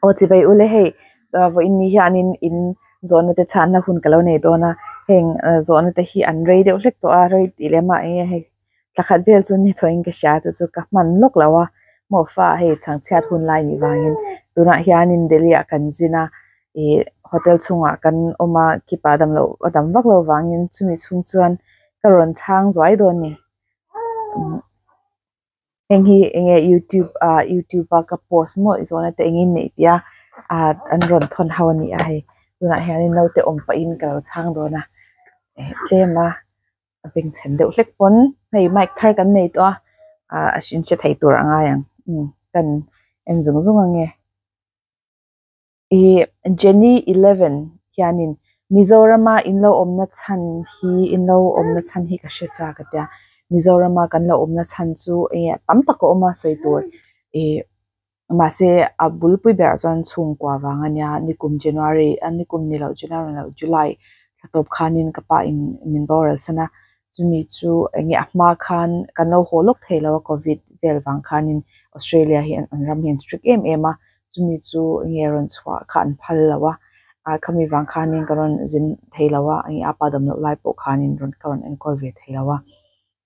Aw chibai ule hei vawiin ni hianin in zawhna te chhanna hun ka lo nei dawn a heng zawhna te hi an rei deuh hlek tawh a rei tih lem ah enge hei thla khat vel chu ni tawhin ka hria chu chu ka hman lawk lo a maw fa hei chhangchhiat hun lai nih vangin tunah hianin Delhi ah kan zin a ih hotel chhungah kan awm a kipa damloh a dam vak lo vangin chumi chhung chuan ka rawn chhang zuai dawn a ni. Heng hi enge youtube ah youtube a ka post maw zawhna te engin neih tih a ah an rawn thawn ho a ni a hei tunah hianin naute awm pahin ka lo chhang dawn a eh tlem a a bengchhen deuh hlek pawn hei mic thar kan nei tawh a ah a hrin hre thei tur a ngai ang umm kan en zung zung ange. Ih Jenny 11 hianin Mizorama in lo awmna chhan hi in lo awmna chhan hi ka hre chak a tia Mizorama kan lo awmna chhan chu enge tam tak a awm a sawi tur ih mahse a bulpui berah chuan chhungkua vang a nia nikum January a nikum ni loh January ni loh July thla tawp khanin ka pa in min boral san a chumi chu enge a hma khan kan lo haw lawk thei lo a covid vel vang khanin Australia hi an ram hi an strict em em a. chumi chu enge rawn chhuah kha an phal lo a ah khami vang khanin ka rawn zin thei lo a enge a pa dam loh lai pawh khanin rawn ka rawn enkawl ve thei lo a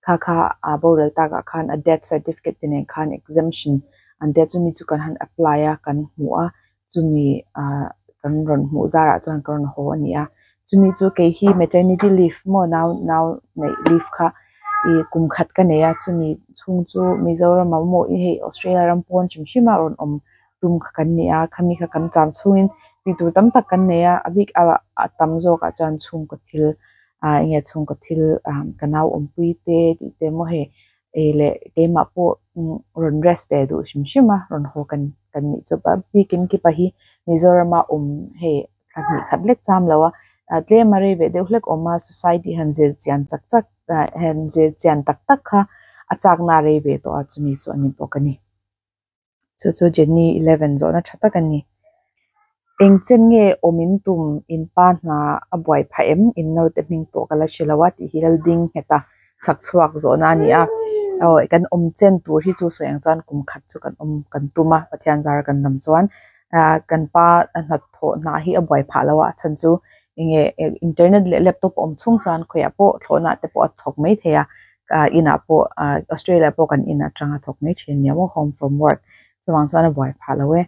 kha kha a boral takah khan a death certificate te nen khan exemption an tia chumi chu kan han apply a kan hmu a chumi ah kan rawn hmuh zarah chuan ka rawn haw a ni a chumi chu kei hi maternity leave maw nau nau neih leave kha ih kum khat ka nei a chumi chhung chu Mizoram ah maw hei Australia ram pawn hrim hrim a rawn awm tum kha kan ni a khami kha kan cham chhungin tih tur tam tak kan nei a a bik a a tam zawkah chuan chhungkaw thil ah enge chhungkaw thil ah ka nau awmpui te tih te maw hei ei leh keimah pawh rawn rest ve duh hrim hrim a rawn haw kan kan nih chu a bikin kipa hi Mizoram a awm hei thla hnih khat lek cham lo a ah tlem a rei ve deuh hlek awm a society han zir chian chak chak ah han zir chian tak tak kha a chak na rei ve tawh a chumi chu a ni bawk a ni chu chu Jenny 11 zawhna tha tak a ni eng chen nge awm in tum in pa hna a buai phah em in naute hming pawh ka la hre lo a tih hi lal ding nghet a chhak chhuak zawhna a ni a aw kan awm chen tur hi chu sawi ang chuan kum khat chu kan awm kan tum a Pathian zara kan lam chuan ah kan pa a hnathawh hna hi a buai phah lo a a chhan chu enge internet leh laptop a awm chhung chuan khawiah pawh thlawhna te pawh a thawk mai thei a ah inah pawh ah Australia pawh kan in atang a thawk mai thin nia maw home from work chuvang chuan a buai phah lo e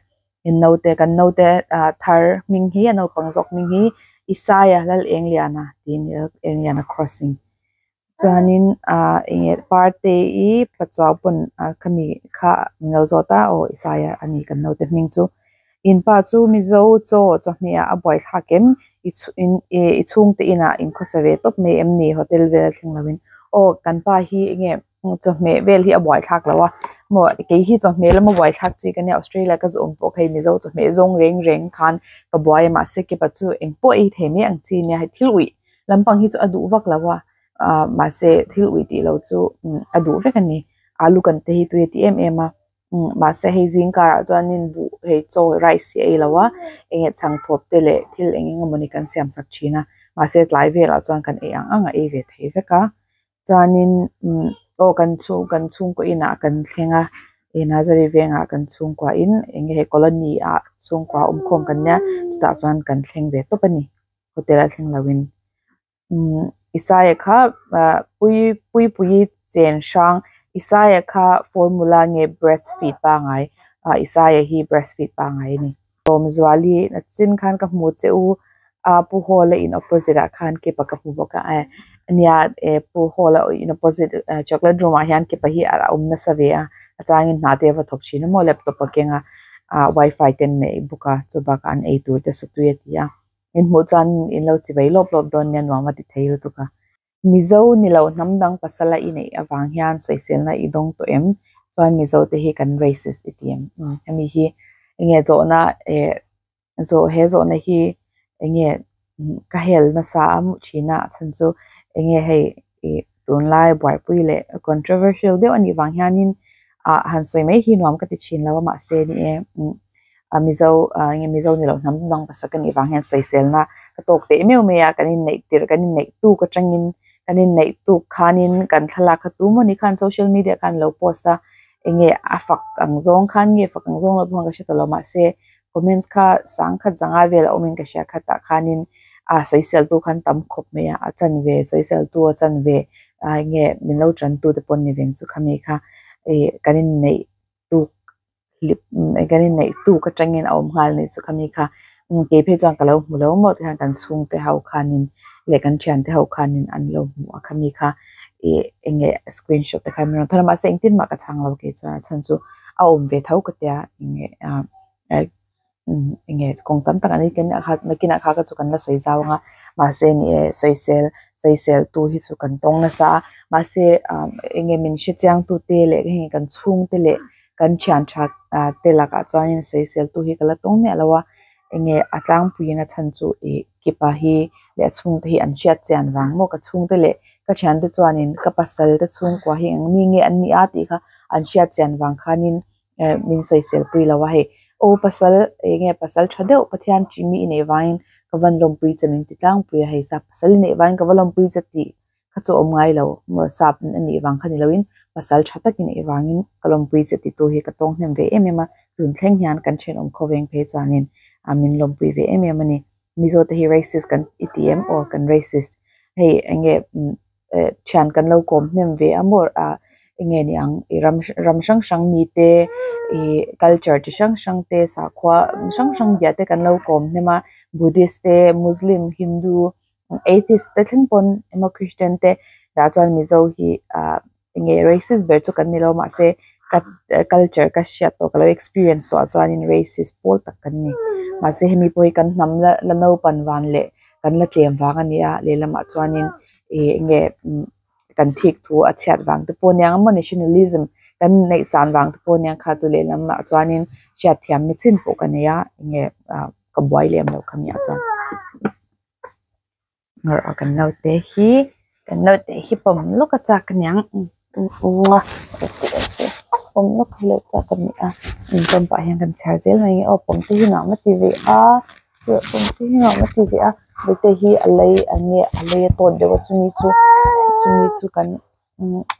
in naute kan naute ah thar hming hi a naupang zawk hming hi Isaiah Lalengliana tih a ni a Lalengliana crossing chuanin ah enge parte i pachuau pawn ah khami kha min lo zawt a aw Isaiah a ni kan naute hming chu in pa chu Mizo chaw chawhmeh ah a buai thlak em i chhu in i chhungte inah in khawsa ve tawp mai em ni hotel vel a thleng lovin aw kan pa hi enge chawhmeh vel hi a buai thlak lo a maw kei hi chawhmeh lama buai thlak chi ka nia Australia ka zawm pawh kha hei Mizo chawhmeh zawng reng reng khan ka buai a mahse kepa chu engpawh ei thei mai ang chi nia hei thil uih lampang hi chu a duh vak lo a ah mahse thil uih tih loh chu a duh vek a ni alu kan te hi tui a ti em em a mahse hei zing karah chuanin buh hei chaw rice hi a ei lo a enge chhangthawp te leh thil eng eng emawni kan siam sak thin a mahse tlai velah chuan kan ei ang ang a ei ve thei vek a chuanin aw kan chhung kan chhungkaw inah kan thleng a ih Nazari vengah kan chhungkua in enge hei colony ah chhungkua awmkhawm kan nia chutah chuan kan thleng ve tawp a ni hotel a thleng lo in umm Isaiah kha ah pui puipui chen hrang Isaiah kha formula nge breastfeed pangai ah Isaiah hi breastfeed pangai a ni. Sawmzuali nachin khan ka hmu che u a Pu Hall a in opposite ah khan kepa ka hmu bawk a eh nia eh Pu Hall a in opposite chocolate room ah hian kepa hi a awm nasa ve a a changin hna te a va thawk thin a maw laptop a keng a ah wifi te an neih bawk a chubakah an ei tur te satui a ti a in hmuh chuan in lo chi mai lawp lawp dawn nia nuam a ti thei lutuk a. Mizo ni lo hnam dang pasala i neih avang hian sawiselna i dawng tawh em? Chuan Mizo te hi kan racist i ti em? Umm hemi hi enge zawhna eh zawh he zawhna hi enge ka hel nasa a hmuh thin a a chhan chu enge hei ih tunlai buaipui leh controversial deuh a nih vang hianin ah han sawi mai hi nuam ka ti thin lo a mahse ni e umm a mizo ah enge mizo ni loh hnam dang pasal ka nih vang hian sawiselna ka tawk teh meuh mai a kan inneih tirh kan inneih tuk atangin kan inneih tuk khanin kan thlalak kha tu maw ni khan social media khan lo post a enge a fak ang zawng khan nge fak ang zawng lo pawh ka hre ta lo mahse. Comments kha sangkhat zanga vel a awmin ka hria khatah khanin a sawisel tu khan tam khawp mai a, a chanve sawisel tu a chanve a enge min lo tan tu te pawh ni veng chu khami kha ih kan inneih tuk hlip kan inneih tuk atangin a awm nghal anih chu khami kha kei phei chuan ka lo hmu lo maw tikhan kan chhungte ho khanin leh kan thiante ho khanin an lo hmu a khami kha ih enge screenshot te khan min rawn thawn a mahse engtin mah ka chhang lo kei chuan a chhan chu a awm ve tho ka tia enge ah enge kawng tam tak an nakinah kha chu kan la sawi zau ang a mahse ni e sawisel sawisel tu hi chu kan tawng nasa a mahse ah enge min hre chiang tu te leh heng kan chhung te leh kan thian tha te lakah chuanin sawisel tu hi ka la tawng miah lo a enge a tlangpuiin a chhan chu ih kipa hi leh a chhungte hi an hriat chian vang maw ka chhungte leh ka thiante chuanin ka pasal te chhungkua hi eng mi nge an nih a tih kha an hriat chian vang khanin eh min sawisel pui lo a hei aw pasal eng nge pasal tha deuh Pathian tih mi i neih vangin ka van lawmpui che min ti tlangpui a hei sap pasal i neih vangin ka va lawmpui che tih kha chu awm ngai lo maw sap a nih vang kha ni loin pasal tha tak i neih vangin ka lawmpui che ti tu hi ka tawng hnem ve em em a tun thleng hian kan thenawm khawveng phei chuanin a min lawmpui ve em em a ni Mizo te hi racist kan i ti em aw kan racist hei eng nge eh thian kan lo kawm hnem ve a maw ah eng nge ni ang ih ram ram hrang hrang mi te ih culture chi hrang hrang te sakhua hrang hrang bia te kan lo kawm hnem a buddhist te muslim hindu atheist te thleng pawn emaw christian te tah chuan mizo hi ah eng nge racist ber chu kan ni lo mahse ka culture ka hriat tawh ka lo experience tawh ah chuanin racist pawl tak kan ni mahse hemi pawh hi kan hnam la la naupan van leh kan la tlem vang a ni a lehlamah chuanin ih eng nge kan thik thu a chhiat vang te pawh aniang maw nationalism kan neih san vang te pawh aniang kha chu lehlamah chuanin hriatthiamna chin pawh ka nei a eng nge ah ka buai lem loh kha mi ah chuan. A kan naute hi kan naute hi pawm lawk a chak aniang pawm lawk hi lo chak a ni a inpawm pah hian kan chhiar zel mai nge aw pawm te hi nuam a ti ve a pawm te hi nuam a ti ve a bawihte hi a lei ang nge a lei a tawt deuh a chumi chu chumi chu kan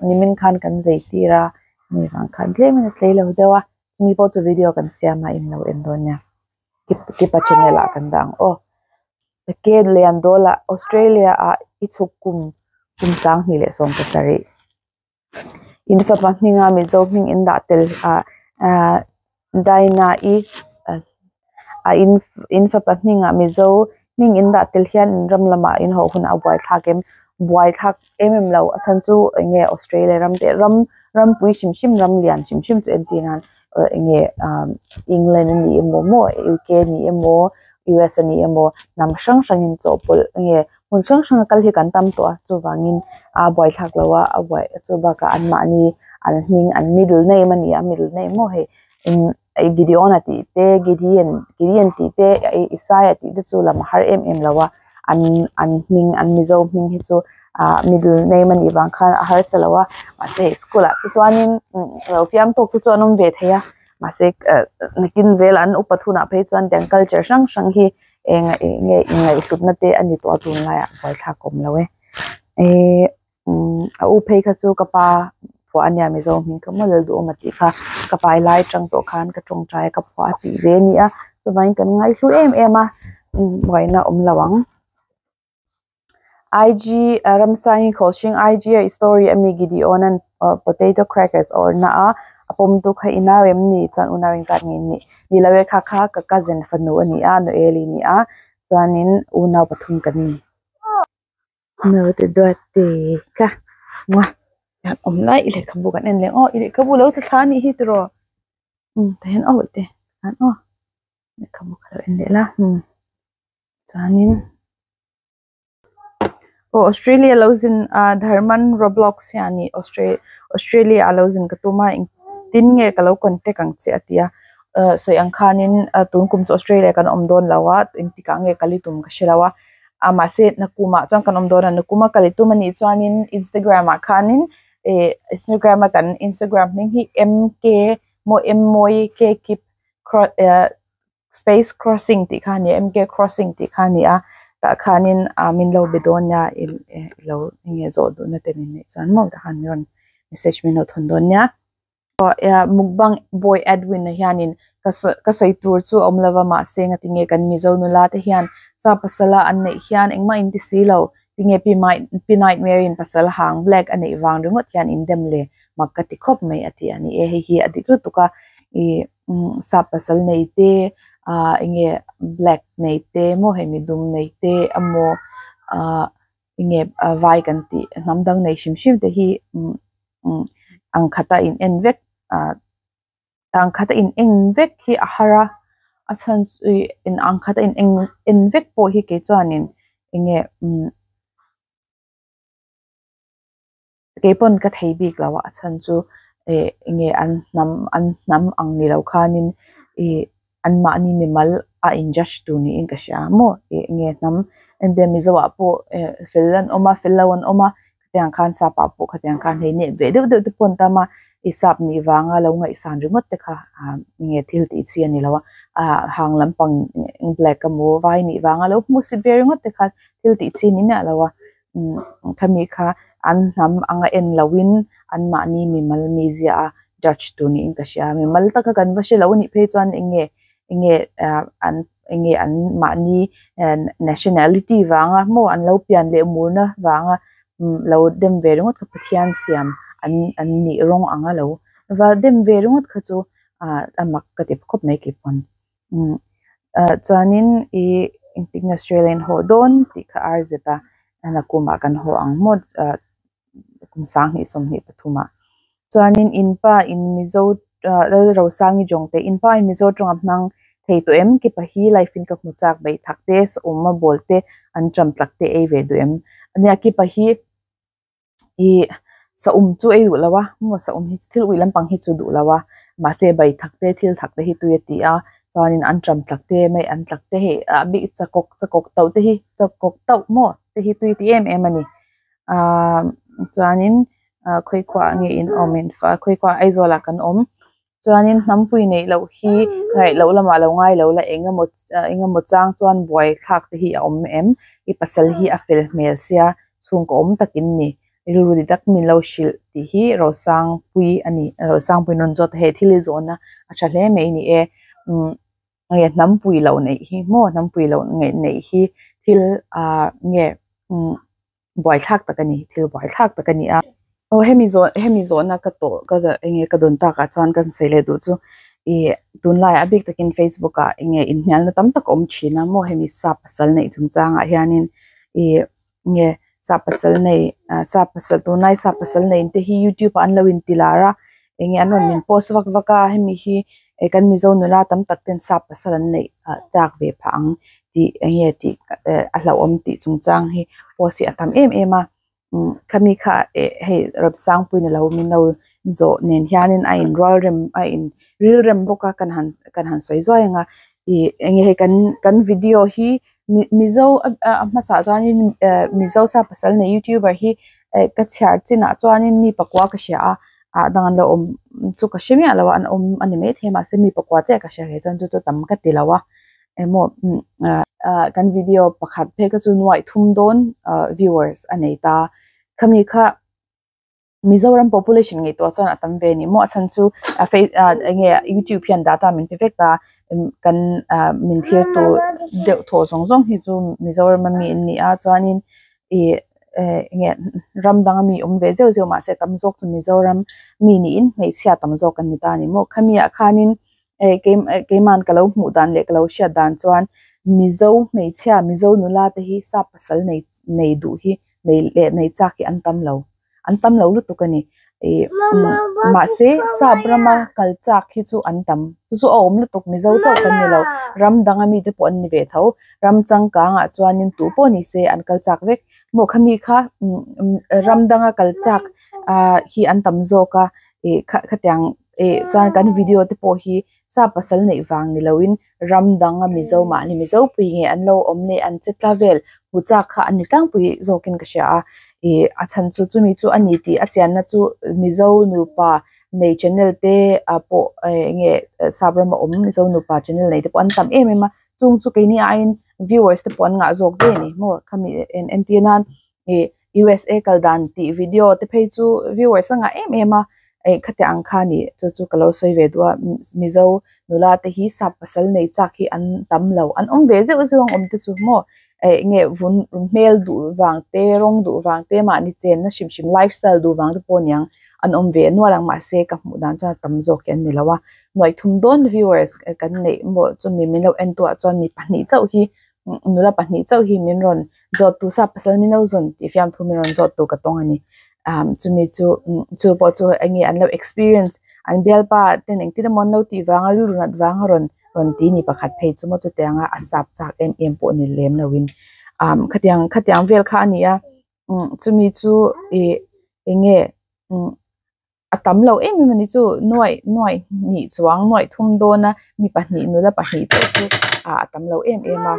nimin khan kan zai tir a mi vang khan tlem in a tlei lo deuh a chumi pawh chu video kan siam a in lo en dawn nia kipa channel ah kan dah ang aw. Ke lian dawlah Australia ah i chhuk kum kum 2017 in fapa hminga Mizo hming in dah tel ah ah Daina i ah in in fapa hmingah Mizo hming in dah tel hian in ram lamah in haw hunah a buai thlak em buai thlak em em lo a chhan chu eng nge Australia ram te ram rampui hrim hrim ram lian hrim hrim chu entir nan eng nge ah England a ni emaw maw U_K a ni emaw U_S a ni emaw hnam hrang hrangin chawhpawlh eng nge hmun hrang hranga kal hi kan tam tawh a chuvangin a buai thlak lo a a buai chu bakah anmahni an hming an middle name a ni a middle name maw hei eng Gideon a tih te Gideon Gideon tih te Isaiah tih te chu lam a har em em lo a an an hming an Mizo hming hi chu ah middle name a nih vang khan a harsa lo a mahse hei school ah te chuanin lo fiam tawk te chu an awm ve thei a mahse nakin zel an upa thunah phei chuan tiang culture hrang hrang hi eng nge inngaihhlutna te a ni tawh a tunlaiah buaithlak a awm lo e ehh a u phei kha chu ka pa phuah a nia Mizo hming ka maw Lalduhawma tih kha ka pai lai atang tawh khan ka tawngtai a ka phuah a tih ve a ni a chuvangin kan ngaihlu em em a buaina awm lo ang. IG Ramsangi Khawlhring IG a i story a mi Gideon an potato crackers a awrh na a a pawm tu kha i nau em ni chuan unau engzat nge ni ni lo e kha kha ka cousin fanu a ni a Noeli a ni a chuanin unau pathum kan ni. Naute duat te ka muah hian awm lai i lehkhabu kan en leh aw i lehkhabu lo thla thla anih hi tiraw umm tah hian aw te khan aw lehkhabu ka lo en leh la umm chuanin aw Australia lo zin ah Dharman Roblox hian ih Australia a lo zin ka tum a engtin nge ka lo contact ang che a ti a ah sawi ang khanin tun kum chu Australia kan awm dawn lo a engtikah nge kal i tum ka hre lo a. a mahse nakumah chuan kan awm dawn a nakuma kal i tum anih chuanin instagram ah khanin ih instagram a kan instagram hming hi m k maw m mawi k kip space crossing tih kha a ni a m k crossing tih kha a ni a tah khanin ah min lo be dawn nia ih lo eng nge zawh duhna te min neih chuan maw tah khan min rawn message min lo thawn dawn nia. Mukbang boy Edwin a hianin Ka ka sawi tur chu a awm lova mahse ngatinge kan Mizo nula te hian sa pasala an neih hian engmah in ti si lo. Tinge Pi Pi Nightmare in pasal hang black a neih vang ringawt hian in dem le mak ka ti khawp mai a ti a ni e. Hei hi a dik lutuk a ih sap pasal nei te ah enge black nei te maw hei midum nei te emaw ah enge vai kan tih hnam dang nei hrim hrim te hi ang khata in en vek ah ang khata in en vek hi a har a a chhan chu ih in ang khata in eng en vek pawh hi kei chuanin enge kei pawn ka thei bik lo a a chhan chu ih enge an hnam an hnam ang ni lo khanin ih anmahni mimal a in judge tur niin ka hria maw ih enge hnam engtia mizo ah pawh eh fel an awm a fel lo an awm a khatiang khan sap ah pawh khatiang khan hei nep ve deuh deuh te pawh an tam a i sap nih vanga lo ngaihsan ringawt te kha ah enge thil tih chi a ni lo a ah hang lampang black emaw vai nih vanga lo hmuhsit ve ringawt te kha thil tih chi ni miah lo a. Khami kha an hnam anga en loin anmahni mimal mizia a judge tur niin ka hria. Mimal taka kan va hre lo anih phei chuan enge enge an enge anmahni nationality vanga maw an lo pian leh murna vanga lo dem ve ringawt kha Pathian siam an an nih rawng anga lo va dem ve ringawt kha chu a mak ka ti khawp mai keipawn. Chuanin ih engtik nge Australia in haw dawn tih kha ar zet a nakumah kan haw ang maw kum 2023 ah chuanin in pa in Mizo Lalrosangi Jawngte in pa in Mizo tawng a hmang thei tawh em ki pahi life in ka hmu chak bei thak te sawm a bawl te an ṭam tlak te ei ve duh em ania ki pahi Ih saum chu ei duh lo a maw saum hi thil ui lampang hi chu duh lo a mahse bai thak te thil thak te hi tui a ti a chuanin an ṭam tlak te mai an tlak te hei a bik chakawk chakawk tauh te hi chakawk tauh maw te hi tui ti em em a ni ahh chuanin khawikhuaah nge in awm in khawikhuaah Aizawl ah kan awm. Chuanin hnampui neih loh hi ngaih loh lamah lo ngai lo la eng emaw eng emaw chang chuan buai thlak te hi a awm em i pasal hi a fel hmel sia chhungkaw awm takin ni rilru dik tak min lo hrilh tih hi Rosangpui a ni Rosangpui rawn zawt a hei thil hi zawhna a tha hle mai ni e umm nge hnampui loh neih hi maw hnampui loh neih hi thil ah nge umm. Buaithlak tak a ni, thil buaithlak tak a ni a. Aw hemi zawh hemi zawhna ka tawh ka enge ka dawn takah chuan ka sawi leh duh chu ih tunlaiah a bik takin Facebook ah enge inhnialna tam tak a awm thin a maw hemi sap pasal neih chungchangah hianin ih nge sap pasal nei ah sap pasal tunlai sap pasal nei te hi youtube ah an lo inti lar a enge an rawn in post vak vak a hemi hi eh kan mizo nula tam tak ten sap pasal an neih ah chak ve phah ang tih enge tih eh a hlauhawm tih chungchang hi post hi a tam em em a umm khami kha eh hei Rawpsangpui ni lo min lo zawh nen hianin a in rual rem a in ril rem bawk a kan han kan han sawi zuai ang a ih enge hei kan kan video hi mi mizo a hmasa ah chuanin eh mizo sa pasal nei youtuber hi eh ka chhiar chinah chuanin mi pakua ka hria a ah dang an lo awm chu ka hre miah lo a an awm a ni maithei mahse mi pakua chiah ka hria kei chuan chu chu tam ka ti lo a. Emaw kan video pakhat phei kha chu nuaih thum dawn viewers a nei ta. Khami kha Mizoram population ngaihtuah chuan a tam ve ni maw a chhan chu enge YouTube hian data min pe vek ta kan min thlir tu deuh thaw zawng zawng hi chu Mizoram ami an ni a chuanin ih enge ram danga mi awm ve zeuh zeuh mahse tam zawk chu Mizoram mi niin hmeichhia tam zawk an ni ta a ni maw. Khami ah khanin Eh keiman ka lo hmuh dan leh ka lo hriat dan chuan Mizo hmeichhia, Mizo nula te hi sap pasal nei nei duh hi nei leh nei chak hi an tam lo. An tam lo lutuk a ni. Ih mahse sap rama kal chak hi chu an tam. Chu chu a awm lutuk Mizo chauh kan ni lo. Ram danga mite pawh an ni ve tho. Ram changkangah chuanin tu pawh ni se an kal chak vek. Maw khami kha ram danga kal chak ah hi an tam zawk a. Ih khatiang Ih chuan kan video te pawh hi sa pasal neih vang ni loin ram danga Mizo mahni Mizo pui nge an lo awm leh an che tla vel hmu chak kha an ni tlangpui zawkin ka hria a. Ih a chhan chu chumi chu a ni tih a chianna chu Mizo nupa nei channel te ah pawh eng nge sap rama awm Mizo nupa channel nei te pawh an tam em em a chung chu keini aiin viewers te pawh an ngah zawk daih a ni maw khami entir nan ih USA kal dan tih video te phei chu viewers a ngah em em a eh khatiang ang kha ni chu chu ka lo sawi ve duh a Mizo Nula te hi sap pasal nei chak hi an tam lo, an awm ve zeuh zeuh ang awm te chu maw eh nge vun hmel duh vang te rawng duh vang te mahni chenna hrim hrim lifestyle duh vang te pawh aniang an awm ve nual ang mahse ka hmuh dan chuan a tam zawk hi an ni lo a, nuaih thum dawn viewers kan neih maw chumi min lo en tu ah chuan mi pahnih chauh hi nula pahnih chauh hi min rawn zawt tu sap pasal min lo zawn tih fiamthu min rawn zawt tu ka tawng a ni. Chumi chu chu pawh chu eng nge an lo experience an bialpa ten engtin emaw an lo tih vanga rilru nat vanga rawn rawn ti ni pakhat phei chu maw chutianga a sap chak em em pawh ni lem loin khatiang khatiang vel kha a ni a chumi chu ih eng nge a tam lo em em a ni chu nuaih nuaih hnih chuang nuaih thum dawna mi pahnih nula pahnih te chu ah a tam lo em em a.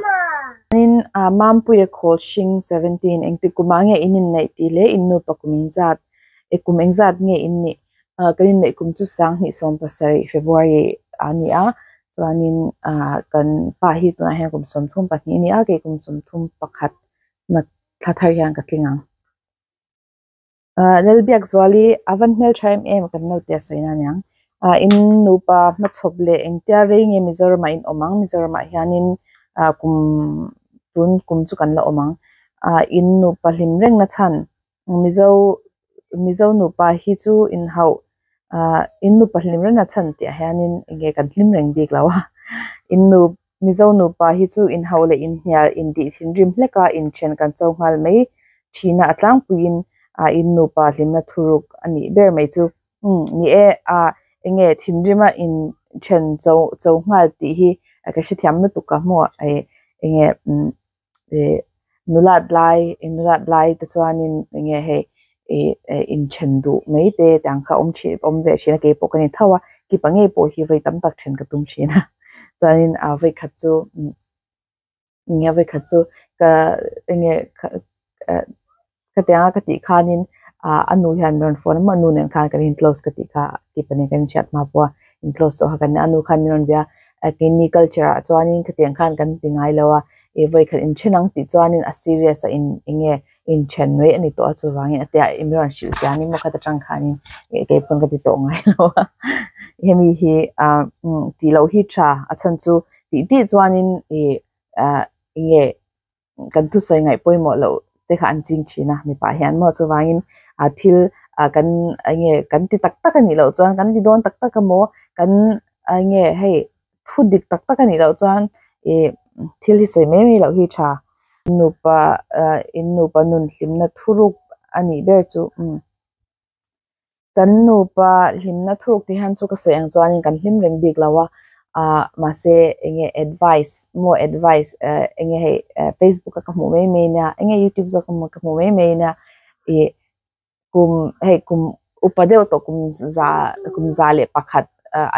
Tin ah Mampuia khawl hring 17 engtik kumah nge in inneih tih leh in nupa kum engzat e kum engzat nge in nih ah kan inneih kum chu sanghnih sawm pasarih February a ni a chuanin ah kan pa hi tunah hian kum sawmthum pahnih a ni a kei kum sawmthum pakhat na thla thar hian ka tling ang. Lalbiakzuali a van hmeltha em em kan naute a sawi na aniang. In nupa hmachhawp leh engtia rei nge Mizoramah in awm ang, Mizoramah hianin kum tun kum chu kan la awm ang. In nupa hlim reng na chhan Mizo Mizo nupa hi chu inhauh in nupa hlim reng na chhan tih ah hianin enge kan hlim reng bik lo a. In nu Mizo nupa hi chu inhauh leh inhnial intih thinrim hlek a, inthen kan cho nghal mai thin a, a tlangpuiin ah in nupa hlimna thuruk a nih ber mai chu. Umm ni e, ah enge thinrima inthen cho cho nghal tih hi ka hrethiam lutuk a hmuh ah enge umm ih nulat lai nulat lai te chuanin enge hei ih inthen duh mai te tiang kha awm thin awm ve thin a keipawh ka ni tho a kipa ngei pawh hi vawi tam tak then ka tum thin a chuanin ah vawi khat chu enge vawi khat chu ka enge ka tianga ka tih khanin ah a nu hian min rawn phone a maw a nu nen khan kan in close ka tih kha kipa nen kan inhriat hma pawh a in close tawh kha kan nia a nu khan min rawn bia a keini culture ah chuanin khatiang khan kan ti ngai lo a ih vawi khat inthen ang tih chuanin a serious a in eng nge inthen mai a ni tawh a chuvangin a tia min rawn hrilh chian in maw khat atang khanin ih kei pawn ka ti tawh ngai lo a hemi hi ah tih loh hi tha a chhan chu tih tih chuanin ih ah eng nge kan thusawi ngaih pawimawh loh te kha an ching thin a mipa hian maw chuvangin ah thil ah kan eng nge kan ti tak tak a nih loh chuan kan ti dawn tak tak emaw kan eng nge hei thu dik tak tak a nih loh chuan ih thil hi sawi mai mai loh hi tha nupa ah in nupa nun hlimna thuruk a nih ber chu umm. Kan nupa hlimna thuruk tih hian chu ka sawi ang chuanin kan hlim reng bik lo a, ah mahse enge advice maw advice eh enge hei facebook a ka hmuh mai mai nia enge youtube zawk emaw ka hmuh mai mai nia ih kum hei kum upa deuh tawh kum za kum za leh pakhat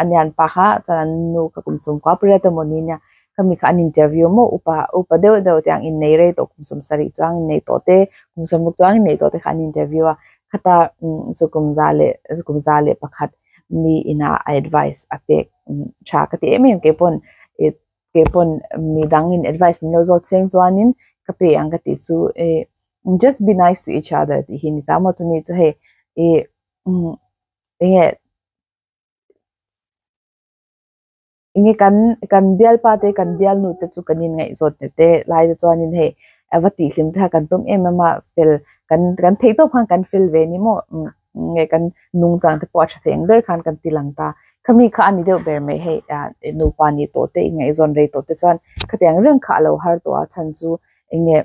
a nian pa kha chuan an nu kha kum sawmkua pariat emaw ni nia khami kha an interview maw upa upa deuh deuh te ang innei rei tawh kum sawmsarih chuang innei tawh te kum sawmruk chuang innei tawh te kha an interview a. Khata zukum za leh zukum za leh pakhat mi ina a advice a pek tha ka ti em em keipawn ih keipawn midang in advice min lo zawt seng chuanin ka pe ang ka tih chu ih just be nice to each other tih hi ni ta maw chumi chu hei ih enge Enge kan kan bialpa te kan bialnu te chu kan inngaihzawt te te lai te chuanin hei a va tihhlim te kha kan tum em em a fel kan kan theih tawp khan kan fel ve ni maw nge kan nungchang te pawh a tha thei ang ber khan kan ti lang ta khami kha a ni deuh ber mai hei ah nupa nih tawh te inngaihzawn rei tawh te chuan khatiang reng kha a lo har tawh a chhan chu enge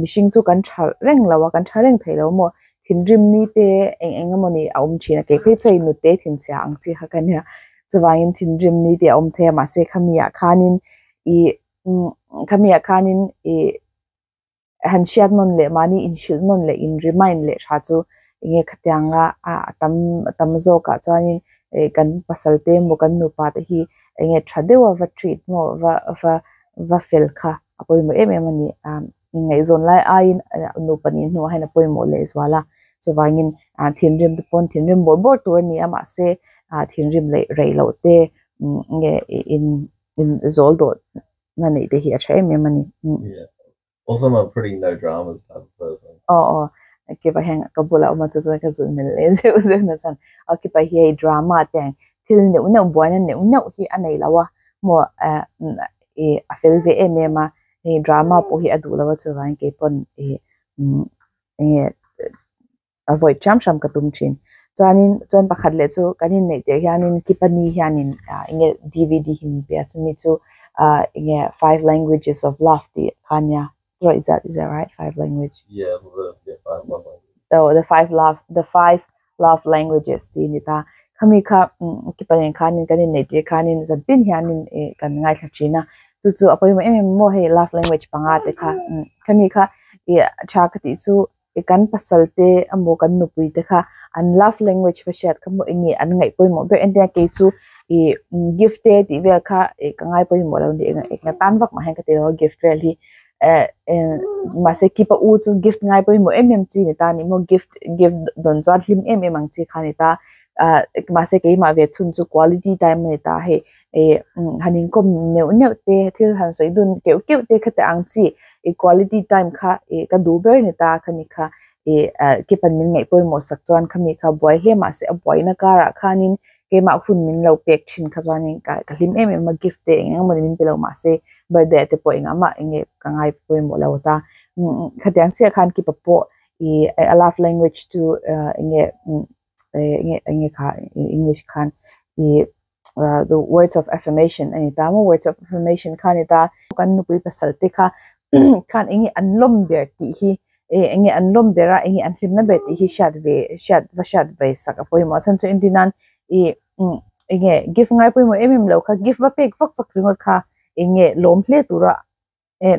mihring chu kan tha reng lo a kan tha reng thei lo maw thinrim ni te eng eng emaw ni a awm thin a kei phei chu hei nute thinchhia ang chi kha ka nia. Chuvangin thinrim ni tih a awm thei a, mahse khamiah khanin ih khamiah khanin ih han hriat nawn leh mahni inhrilh nawn leh in remind leh tha chu enge khatianga a tam a tam zawkah chuanin ih kan pasal te emaw kan nupa te hi enge tha deuha va treat maw va va va fel kha a pawimawh em em a ni. Ngaihzawn lai aiin nupa nih hnuah hian a pawimawh leh zual a, chuvangin thinrim te pawn thinrim bawrh bawrh tur a ni a mahse thinrim leh rei loh te nge in in zawl dawh na neih te hi a tha em em a ni. Yeah. Also I'm a pretty no dramas type of person. Aw aw kipa hian ka bulah awm a chu chuan ka zun mel leh zeuh zeuh na chuan aw kipa hi hei drama te ang. thil neuh neuh buaina neuh neuh hi a nei lo a maw eh ih a fel ve em em a hei drama pawh hi a duh lo a chuvangin keipawn ih umm enge avoid hram hram ka tum thin chuanin chuan pakhat leh chu kan inneih tirh hianin kipani hianin ah enge D_V_D hi min pe a chumi chu ah enge five languages of love tih kha a nia is that is that right five language Yeah, the yeah, five love languages. Oh the five love the five love languages tih a ni ta khami kha kipalen khanin kan inneih tirh khanin zan tin hianin ih kan ngaithla thin a chu chu a pawimawh em em maw hei love language panga te kha khami kha ih tha ka tih chu i kan pasal te emaw kan nupui te kha an love language va hriat kha maw eng nge an ngaih pawimawh ber entir a kei chu ih gift te tih vel kha ih ka ngai pawimawh lo ni eng tan vak mah hian ka ti lo a gift vel hi eh mahse kipa u chu gift ngai pawimawh em em chi ni ta ni maw gift gift dawn chuan hlim em em ang chi kha a ni ta ah mahse keimah ve thun chu quality time a ni ta hei ih han inkawm neuh neuh te thil han sawi dun keuh keuh te khati ang chi ih quality time kha ih ka duh ber ni ta khami kha ih ah kipan min ngaih pawimawh sak chuan khami kha buai hle mahse a buaina karah khanin keimah hun min lo pek thin kha chuanin ka ka hlim em em a gift te eng eng emaw ni min pe lo mahse birthday ah te pawh engah mah eng nge ka ngai pawimawh lo ta khatiang chiah khan kipa pawh ih a love language chu ah eng nge eng nge eng nge kha english khan ih the words of affirmation a ni ta maw words of affirmation kha a ni ta kan nupui pasal te kha khan eng nge an lawm ber tih hi eng nge an lawm ber a eng nge an hlimna ber tih hi hriat ve hriat va hriat ve sak a pawimawh a chhan chu entir nan ih eng nge gift ngai pawimawh em em lo kha gift va pek vak vak ringawt kha eng nge lawm hle tura eh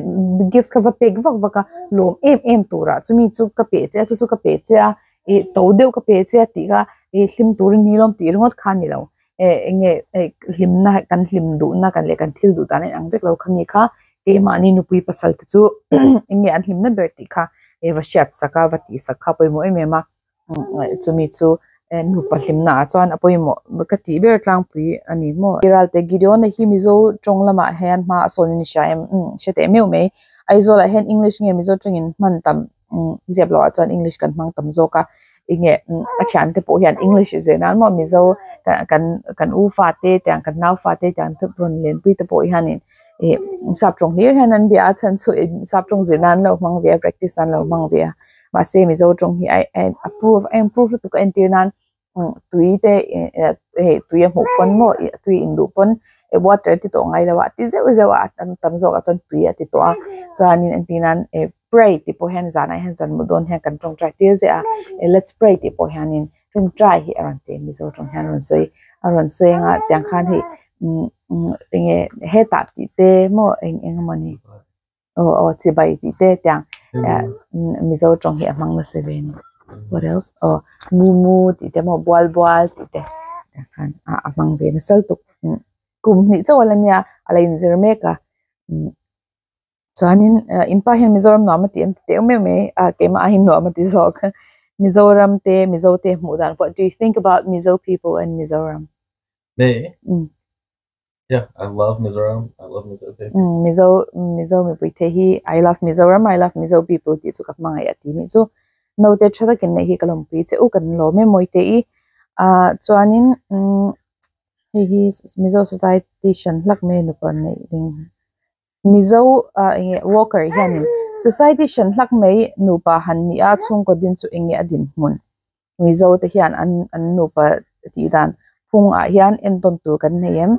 gift kha va pek vak vak a lawm em em turah chumi chu ka pe che a chu chu ka pe che a ih to deuh ka pe che a tih kha ih hlim tur a ni lawm tih ringawt kha a ni lo eh eng nge eh hlimna kan hlim duhna kan leh kan thil duh dan a inang vek lo kha mi kha keimahni nupui pasal te chu eng nge an hlimna ber tih kha ih va hriat sak a va tih sak kha a pawimawh em em a. Chumi chu nupa hlimna ah chuan a pawimawh ka tih ber tlangpui a ni maw. Ralte Gideon-a hi Mizo tawng lamah hian hma a sawn in hria em hre teh meuh mai. Aizawl ah hian English nge Mizo tawngin hman tam ziap loh ah chuan English kan hmang tam zawk a enge a thiante pawh hian English zir nan maw Mizo kan kan u fate tiang kan nau fate tiang te rawn lenpui te pawh hianin ih sap tawng hlir hian an bia a chhan chu sap tawng zir nan lo hmang ve a practice nan lo hmang ve a. Mahse Mizo tawng hi a approve a improve lutuk a entir nan tui te hei tui a hmuh pawn maw tui in duh pawn water ti tawh ngai lo a ti zeuh zeuh a tam tam zawk ah chuan tui a ti tawh a chuanin entir nan pray tih pawh hian zanah hian zan mut dawn hian kan tawngtai tir ziah a let's pray tih pawh hianin tawngtai hi a rawn ti Mizo tawng hian a rawn sawi a rawn sawi anga tiang khan hei enge hetah tih te maw eng eng emawni. Aw aw chibai tih te tiang Mizo tawng hi a hmang nasa ve a ni what else aw mumu tih te maw bual bual tih te tiang khan a hmang ve nasa lutuk kum hnih chauh a la nia a la inzir mek a chuanin inpa hian Mizoram nuam a ti em ti teh meuh mai a keimah aiin nuam a ti zawk Mizoram te Mizo te hmuh dan pawh do you think about Mizo people and Mizoram? Me? Yeah, I love Mizoram. I love Mizo people. Mm, Mizo Mizo mipui te hi I love Mizoram, I love Mizo people tih chu ka hmangaih a ti nih chu. Naute tha takin nei hi ka lawmpui che u kan lawm em mawi te i. Ah chuanin mm hei hi Mizo society hran hlak mai nupa neih ding. Mizo ah enge Walker hianin society hran hlak mai nupa han ni a chhungkaw din chu enge a dinhmun. Mizo te hian an an nupa tih dan phung ah hian entawn tur kan nei em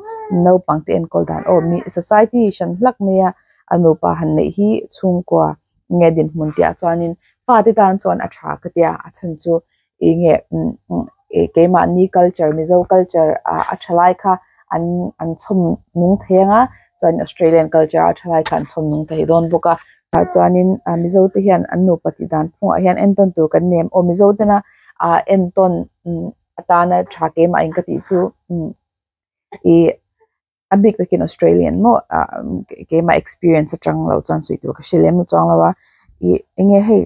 naupang te enkawl dan aw mi society hran hlak mai a a nupa han neih hi chhungkua nge dinhmun tih ah chuanin fate tan chuan a tha ka tia a chhan chu ih nge keimahni culture Mizo culture ah a tha lai kha an an chhawm nung thei ang a chuan Australian culture a tha lai kha an chhawm nung thei dawn bawk a. Tah chuanin ah Mizo te hian an nupa tih dan phungah hian entawn tur kan nem aw Mizo tena ah entawn atana tha keimah in ka tih chu ih a bik takin Australian maw ah keimah experience atang lo chuan sawi tur ka hre lem lo chuang lo a ih enge hei.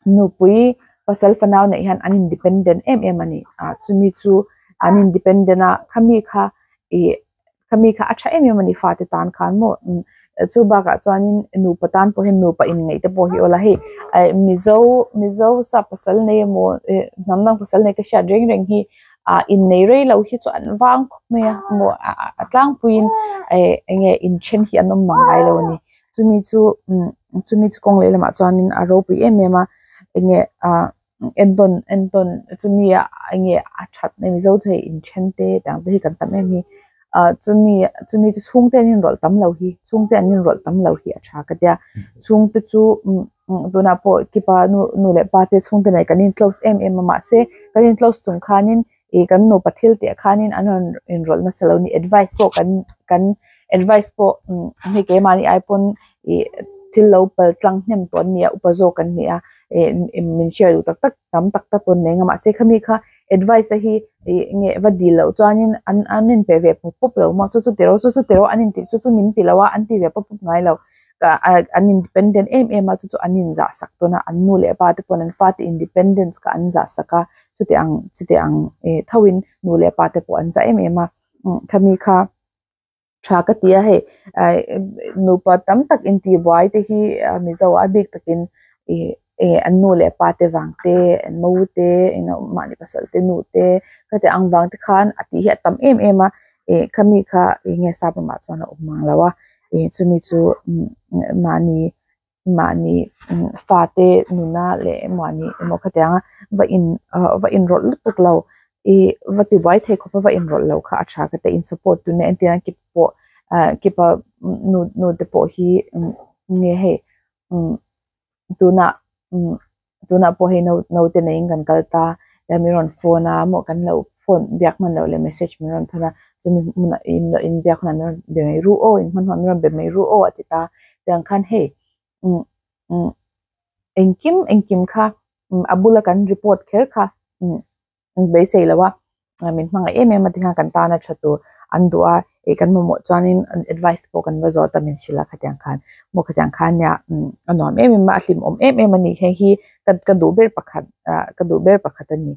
Nupui pasal fanau neih hian an independent em em a ni ah chumi chu an independent a khami kha ih khami kha a tha em em a ni fate tan khan maw chu bakah chuanin nupa tan pawh hian nupa inngeih te pawh hi aw la hei eh mizo mizo sap pasal nei emaw eh hnam dang pasal nei ka hriat reng reng hi. ah innei rei lo hi chu an vang khawp mai a maw a tlangpuiin eh eng nge inthen hi an awm mang ngai lo a ni chumi chu umm chumi chu kawng lehlamah chuanin a ropui em em a eng nge ah entawn entawn chumi ah eng nge a that na mizo chu hei inthen te tiang te hi kan tam em hi ah chumi chumi chu chhungte an inrawlh tam lo hi chhungte an inrawlh tam lo hi a tha ka tia chhungte chu umm tunah pawh kipa nu nu leh pa te chhungte nen kan in close em em a mahse kan in close chung khanin ih kan nupa thil tih ah khanin an rawn inrawlh nasa lo a ni advice pawh kan kan advice pawh hei keimahni ai pawn ih thil lo pal tlang hnem tawh an ni a upa zawk an ni a ih min share duh tak tak tam tak tak pawh an nei ang a mahse khami kha advice te hi ih nge va dil loh chuanin an an inpe ve pawp pawp lo maw chu chu ti rawh chu chu ti rawh an inti chu chu min ti lo a an ti ve pawp pawp ngai lo an independent em em a chu chu an inzah sak dawn a an nu leh pa te pawn an fate independence kha an zah sak a chuti ang chuti ang eh tho in nu leh pa te pawh an zah em em a khami kha tha ka ti a hei nupa tam tak intihbuai te hi mizo a bik takin ih eh an nu leh pa te vang te an mo te eng mahni pasal te nu te khati ang vang te khan a tih hi a tam em em a eh khami kha eng nge sap ramah chuan a awm mang lo a ih chumi chu mahni mahni fate nuna leh mahni emaw khatianga va in va inrawlh lutuk lo ih va tibuai thei khawp a va inrawlh loh kha a tha ka ti in support tuna entir nan kipa pawh ah kipa nu nu te pawh hi nge hei tunah tunah pawh hei naute neiin kan kal ta min rawn phone a maw kan lo phone biak hman loh leh message min rawn thawn a chumi hmunah in biak hunah min rawn be mai ru aw in hman hunah min rawn be mai ru aw a ti ta tiang khan hei engkim engkim kha a bula kan report kher kha beisei lo a min hmangaih em em a tikhan kan tana tha tur an duh a ih kan mamawh chuanin advice te pawh kan va zawt a min hrilh a khatiang khan maw khatiang khan nia a nuam em em a a hlimawm em em a ni hei hi ka ka duh ber pakhat ah ka duh ber pakhat a ni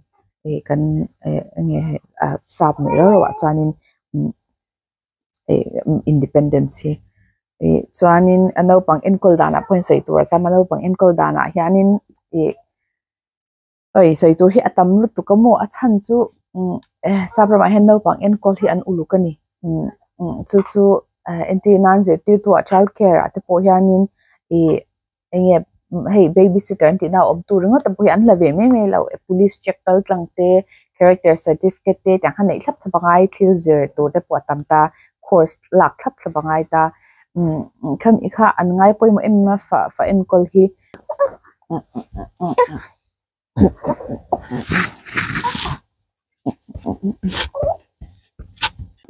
ih kan eh enge ah sap neih rau rauh ah chuanin ih independence hi ih chuanin a naupang enkawl danah pawh in sawi tur a tam a naupang enkawl danah hianin ih. Oi sawi tur hi a tam lutuk a maw a chhan chu eh sap ramah hian naupang enkawl hi an uluk a ni chu chu entir nan zirtirtu ah child care ah te pawh hianin ih eng nge hei baby sitter an tihna a awm tur ringawt te pawh hi an la ve mai mai lo police check kal tlang te character certificate te tiang kha neih thlap thlap a ngai thil zir tur te pawh a tam ta course lak thlap thlap a ngai ta khami kha an ngai pawimawh em em a fa fa enkawl hi.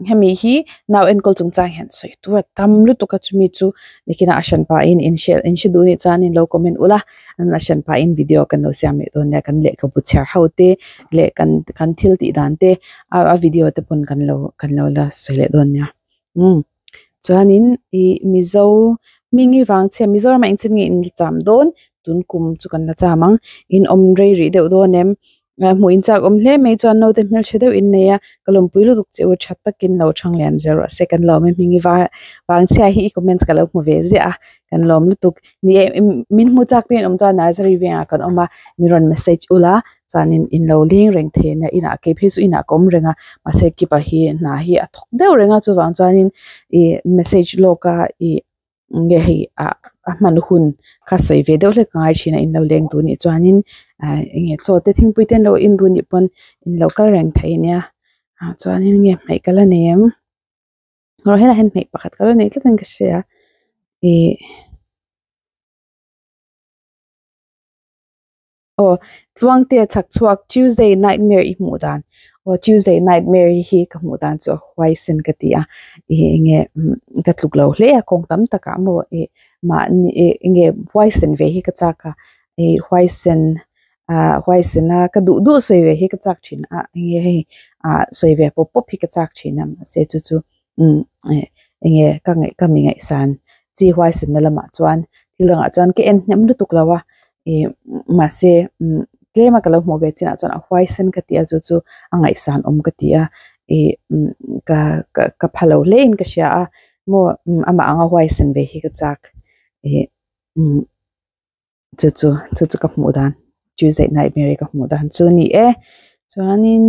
Hemi hi nau enkawl chungchang hian sawi tur a tam lutuk a chumi chu nikinah a hran pahin in hre in hre duh anih chuan in lo comment ula a hran pahin video kan lo siam leh dawn nia kan lehkhabu chhiar ho te leh kan kan thil tih dan te a video te pawn kan lo kan lo la sawi leh dawn nia umm chuanin ih mizo hming hi vang chhe Mizoramah engchin nge in cham dawn tun kum chu kan la cham ang in awm rei rih deuh dawn em hmuh in chak awm hle mai chuan naute hmeltha deuh in nei a ka lawmpui lutuk che u tha takin lo thang lian zel rawh se kan lawm e hming hi vang chhia hi i comments ka lo hmu ve ziah a kan lawm lutuk ni e min hmu chak te in awm chuan nursery vengah kan awm a min rawn message ula chuanin in lo leng reng thei a nia inah kei phei chu inah ka awm reng a mahse kipa hi hna hi a thawk deuh reng a chuvang chuanin ih message lawk a ih nge hei ah a hman hun kha sawi ve deuh hlek a ngai thin a in lo leng duh nih chuanin ah enge chaw te thingpui te an lo in duh nih pawn in lo kal reng thei a nia ah chuanin nge hmaih ka la nei em rawh helaiah hian hmaih pakhat ka la nei tlat in ka hria ih. Aw Tluangte chhak chhuak Tuesday nightmare i hmuh dan aw Tuesday nightmare hi ka hmuh dan chu a huaisen ka ti a ih enge ka tluk lo hle a kawng tam takah maw ih mahni ih enge huaisen ve hi ka chak a ih huaisen ah huaisen a ka duh duh sawi ve hi ka chak thin a enge hei ah sawi ve pawp pawp hi ka chak thin a mahse chu chu enge ka ngaih ka mi ngaihsan chi huaisen na lamah chuan thil dangah chuan ka en hnem lutuk lo a ih mahse tlem a ka lo hmuh ve chinah chuan a huaisen ka tih a chu chu a ngaihsan awm ka ti a ih ka ka pha lo hle in ka hria a maw amah anga huaisen ve hi ka chak ih chu chu chu chu ka hmuh dan Tuesday nightmare ka hmuh dan chu a ni e chuanin.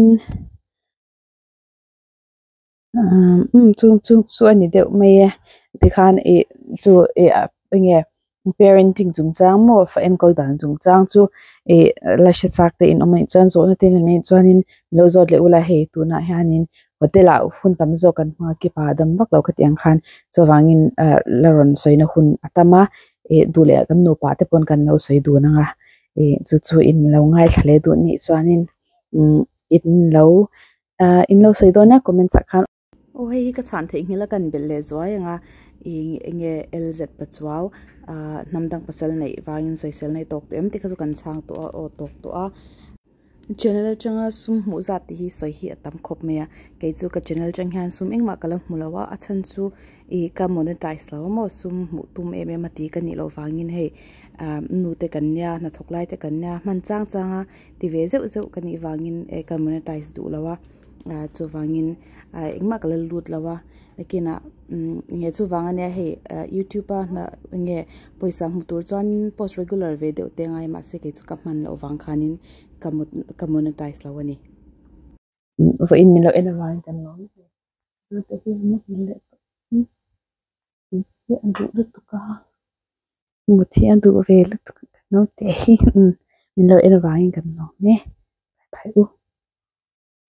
Umm chung chung chu a ni deuh mai e tikhan ih chu ih eng nge parenting chungchang maw fa enkawl dan chungchang chu ih la hre chak te in awm anih chuan zawhna te in neih chuanin min lo zawt leh ula hei tunah hianin hotel ah hun tam zawk kan hmang a kipa dam vak lo khatiang ang khan chuvangin ah la rawn sawina hun a tam a ih duh leh kan nupa te pawn kan lo sawi dun ang a ih chu chu in lo ngaithla leh duh nih chuanin umm in lo ah in lo sawi dawn a comment ah khan. Aw hei hi ka chhan theih nghilh a kan belh leh zuai ang a ih eng nge LZ Pachuau ah hnam dang pasal neih vangin sawisel nei tawk tawh em tih kha chu kan chhang tawh a aw tawk tawh a. Channel atanga sum hmuh zat tih hi sawi hi a tam khawp mai a kei chu ka channel atang hian sum engmah ka la hmu lo a a chhan chu ih ka monetize lo maw sum hmuh tum em em a ti ka nih loh vangin hei ah nu te kan nia hnathawk lai te kan nia hman chang chang a ti ve zeuh zeuh ka nih vangin eh ka monetize duh lo a ah chuvangin ah engmah ka la lut lo a nakinah umm enge chuvang ania hei ah youtube a hna enge pawisa hmu tur chuan post regular ve deuh te ngai mahse kei chu ka hman loh vang khanin ka ka monetize lo a ni. Vawiin min lo en avangin kan lawm hle. Naute hi a muhil leh tawh hi a duh lutuk a mut hi a duh ve lutuk naute hi min lo en avangin kan lawm e bye bye u.